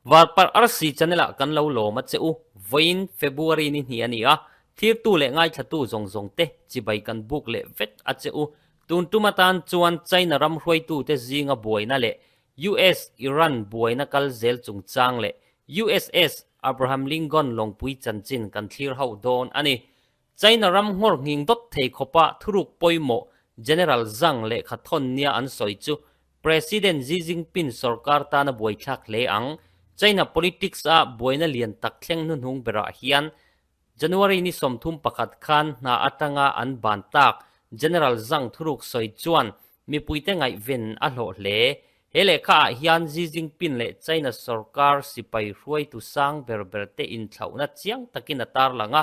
Varparh RC channel ah kan lo lawm a che u. Vawiin February ni hnih a ni a, thirtu leh ngaithlatu zawng zawng te chibai kan buk leh vek a che u. Tun tum atan chuan China ram hruaitute zinga buaina leh US Iran buaina kal zel chungchang leh USS Abraham Lincoln lawngpui chanchin kan thlir hauh dawn a ni. China ram nghawr nghing dawt thei khawpa thuruk pawimawh General Zhang lehkha thawn nia an sawi chu President Xi Jinping sorkar tana buaithlak hle ang. China politics-a buaina lian tak thleng hnuhnung berah hian January ni 31 khan hna atanga an ban tak General Zhang thuruk sawi chuan mipuite ngaihven a hlawh hle. He lehkhaah hian Xi Jinping leh China sorkar sipai hruaitu sang ber berte inthlauhna chiang takin a tarlang a.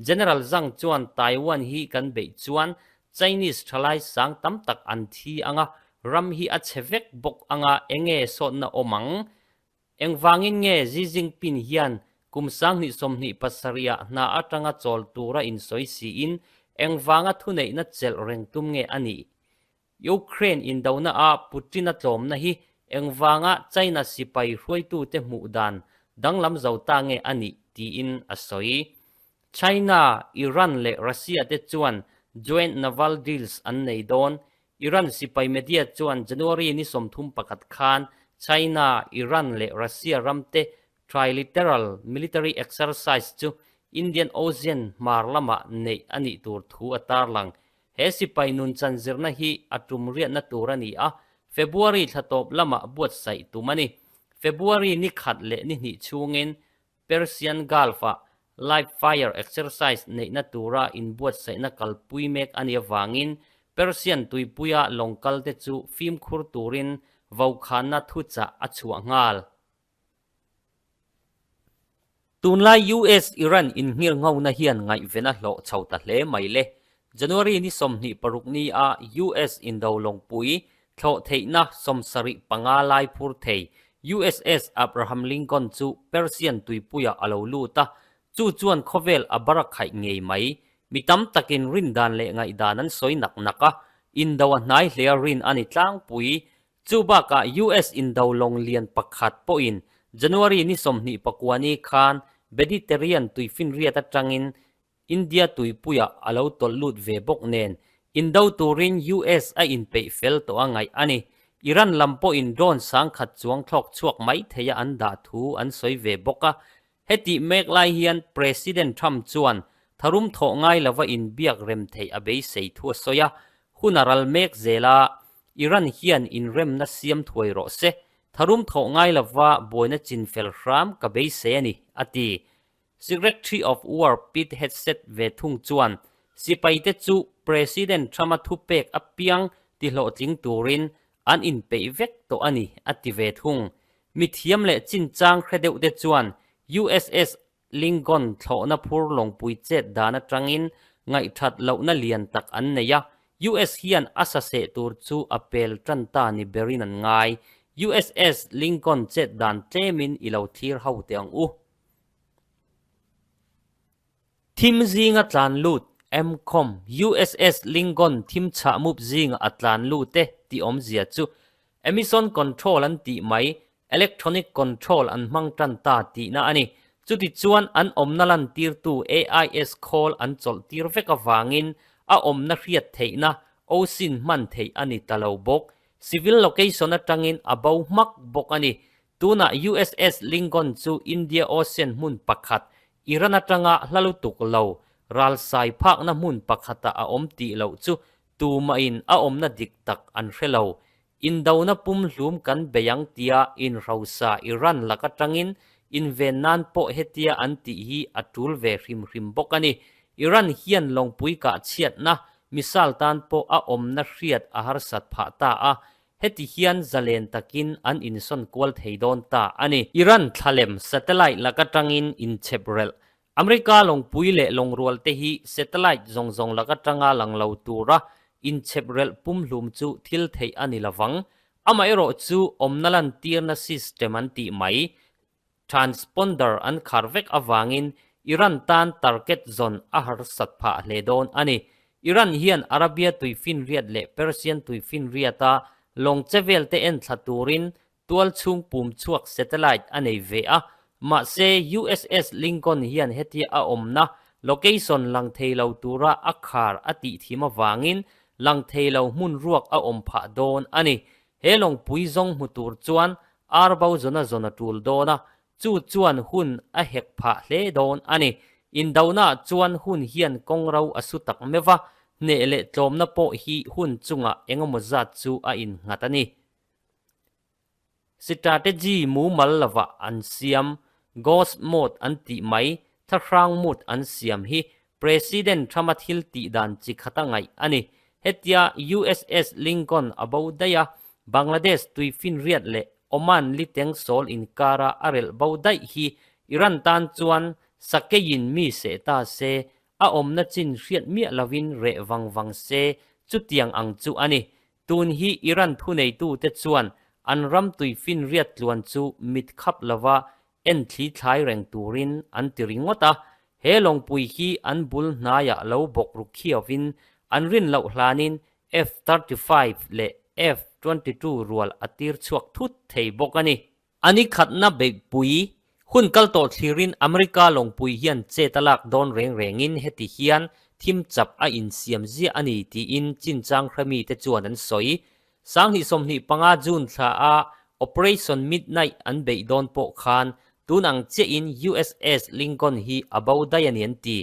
General Zhang chuan Taiwan hi kan beih chuan Chinese thalai sang tam tak an thi ang a, ram hi a chhe vek bawk ang a, enge sawtna awm ang? Engvangin nge Xi Jinping hian kum 2027 ah hna atanga chawl tura insawi siin engvanga thuneihna chelh reng tum nge a nih? Ukraine indona a Putin-a tlawmna hi engvanga China sipai hruaitute hmuh dan danglam zo ta nge a nih tiin a sawi. China, Iran leh Russia te chuan joint naval drills an nei dawn. Iran sipai media chuan January ni 31 khan China, Iran leh Russia ramte trilateral military exercise chu Indian Ocean hmar lamah neih a nih tur thu a tarlang. He sipai nun chan zirna hi a tum riatna tur a ni a, February thla tawp lamah buatsaih tum a ni. February ni khat leh ni hnih chhungin Persian Gulf-ah live fire exercise neihna tura inbuatsaihna kalpui mek a nih avangin Persian tuipuia lawng kalte chu fimkhur turin vokhanna thuchah a chhuah nghal. Tunlai US-Iran innghirnghona hian ngaihven a hlawh chho ta hle mai le. January ni 26 ni a US indo lawngpui thlawh theihna 75 lai phur thei USS Abraham Lincoln chu Persian tuipuiah a lo lut a, chu chuan khawvel a bar a khaih ngei mai. Mi tam takin rindan leh ngaihdan an sawi nak nak a, indo a hnai hle a rin a ni tlangpui. Chu bakah US indo lawng lian pakhat pawhin January ni 29 ni khan Mediterranean tuifinriat atangin India tuipuiah a lo tawlh lut ve bawk nen indo turin US a inpeih fel tawh a ngaih a ni. Iran lam pawhin drone sangkhat chuang thlawk chhuak mai theia an dah thu an sawi ve bawk a. Hetih mek lai hian President Trump chuan tharum thawh ngai lova inbiak rem theih a beisei thu a sawi a, hun a ral mek zel a, Iran hian inremna siam thuai rawh se, tharum thawh ngai lova buaina chin fel hram ka beisei a ni, a ti. Secretary of War Pete Hegseth ve thung chuan sipaite chu President Trump-a thupek apiang tihlawhtling turin an inpeih vek tawh a ni, a ti ve thung. Mithiam leh chinchang hre deuh te chuan USS Lincoln thlawhna phur lawngpui chet dan atangin ngaihthat lohna lian tak an nei a, US hian a saseh tur chu a pel tan ta ni berin an ngai. USS Lincoln chet dan tlemin i lo thlir ho teh ang u. Thim zinga tlan lut, MCOM, USS Lincoln thim chhah mup zinga a tlan lut e tih awmzia chu emission control an tih mai, electronic control an hmang tan ta tihna a ni. Chuti chuan an awmna lantirtu AIS khawl an chawlh tir vek avangin a awmna hriat theihna OSIN hman theih a ni ta lo bawk. Civil location atangin a bo hmak bawk a ni. Tunah USS Lincoln chu India Ocean hmun pakhat, Iran atanga hla lutuk lo, ralsai phakna hmun pakhatah a awm tih loh chu tumahin a awmna dik tak an hre lo. Indona pumhlum kan bei ang tia inhrosa Iran lak atangin inven nan pawh hetia an tih hi a tul ve hrim hrim bawk a ni. Iran hian lawngpui kah chhiatna missile tan pawh a awmna hriat a harsat phah ta a, heti hian zalen takin an insawn kual thei dawn ta a ni. Iran thlalem satellite lak atangin inchhep relh. America lawngpui leh lawngrual te hi satellite zawng zawng lak atanga lang lo tura inchhep relh pumhlum chu thil theih a ni lovang. Amaherawh chu awmna lantirna system an tih mai, transponder an khar vek avangin Iran tan target zawn a harsat phah hle dawn a ni. Iran hian Arabia tuifinriat leh Persian tuifinriata lawng che velte enthla turin tualchhung pum chhuak satellite a nei ve a, mahse USS Lincoln hian hetia a awmna location lang thei lo tura a khar a tih thim avangin lang thei lo hmun ruak a awm phah dawn a ni. He lawngpui zawng hmu tur chuan ar bo zawna zawn a tul dawn a, chu chuan hun a hek phah hle dawn a ni. Indonaah chuan hun hian kawng ro a su tak meuh va, hneh leh tlawmna pawh hi hun chungah engemaw zat chu a innghat a ni. Strategy mumal lovah an siam, Ghost mode an tih mai, thlahrang mode an siam hi President Trump-a thil tih dan chi khata ngaih a ni. Hetia USS Lincoln a bo daih a, Bangladesh tuifinriat leh Oman liteng sawl inkara a relh bo daih hi Iran tan chuan sakeiin mi seh ta se, a awmna chin hriat miah lovin reh vang vang se chutiang ang chu a ni. Tun hi Iran thuneitute chuan an ram tuifinriat tluan chu mit khap lova en thli thlai reng turin an ti ringawt a, he lawngpui hi an bul hnaiah lo bawk ru khiauvin an rin loh hlanin F 35 leh F 22 rual a tir chhuak thut thei bawk a ni. A ni khatna beihpui hun kal tawh thlirin America lawngpui hian chet a lak dawn reng rengin heti hian thim chap a insiam ziah a ni tiin chinchang hremite chuan an sawi. 2025 June thla a Operation Midnight an beih dawn pawh khan tun ang chiahin USS Lincoln hi a bo daih a ni an ti.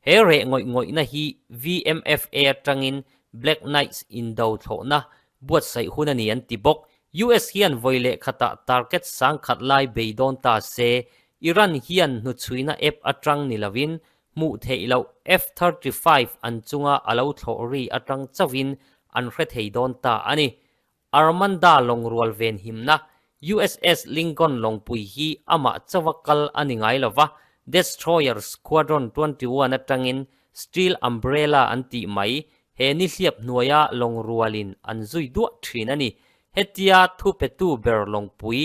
He reh ngawih ngawihna hi VMFA atangin Black Knights indo thlawhna buatsaih hun a ni an ti bawk. US hian vawi leh khatah target sangkhat lai bei dawn ta se, Iran hian hnuchhuina app atang ni lovin hmuh theih loh F 35 an chunga a lo thlawh ri atang chauhin an hre thei dawn ta a ni. Armanda lawngrual venhimna USS Lincoln lawngpui hi amah chauha kal a ni ngai lo va, Destroyer Squadron 21 atangin Steel Umbrella an tih mai, he nihliap hnuaia lawngrualin an zui duah thin a ni. Hetia thupetu ber lawngpui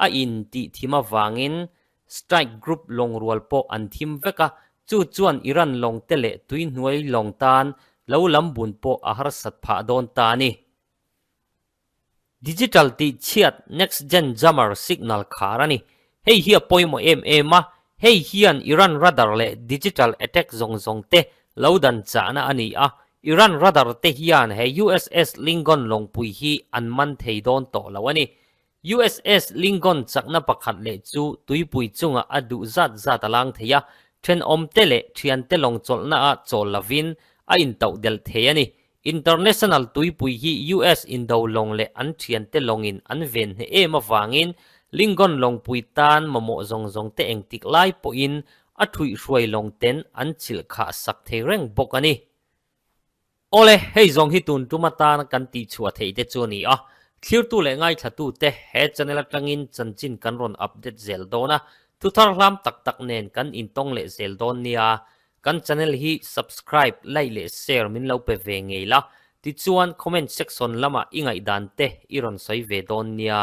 a intih thim avangin Strike Group lawngrual pawh an thim vek a, chu chuan Iran lawng te leh tuihnuai lawng tan lo lam bun pawh a harsat phah dawn ta a ni. Digital tih chhiat Next Gen Jammer signal khar a ni. Hei hi a pawimawh em em a, hei hian Iran radar leh digital attack zawng zawng te lo dan chahna a ni a, Iran radar te hian he USS Lincoln lawngpui hi an man thei dawn tawh lo a ni. USS Lincoln chakna pakhat leh chu tuipui chungah a duh zat zat a lang thei a, thenawmte leh thiante lawng chawlhna ah chawl lovin a intauh delh thei a ni. International tuipui hi US indo lawng leh an thiante lawngin an ven hneh em avangin Lincoln lawngpui tan mamawh zawng zawngte engtik lai pawhin a thuihhruai lawngten an chilh khah sak thei reng bawk a ni. Awle, hei zawng hi tun tum atana kan tihchhuah theih te chu a ni a, thlirtu leh ngaithlatute he channel atangin chanchin kan rawn update zel dawn a, thuthar hlam tak tak nen kan intawng leh zel dawn nia. Kan channel hi subscribe, like leh share min lo pe ve ngei la, tichuan comment section lamah i ngaihdan te i rawn sawi ve dawn nia.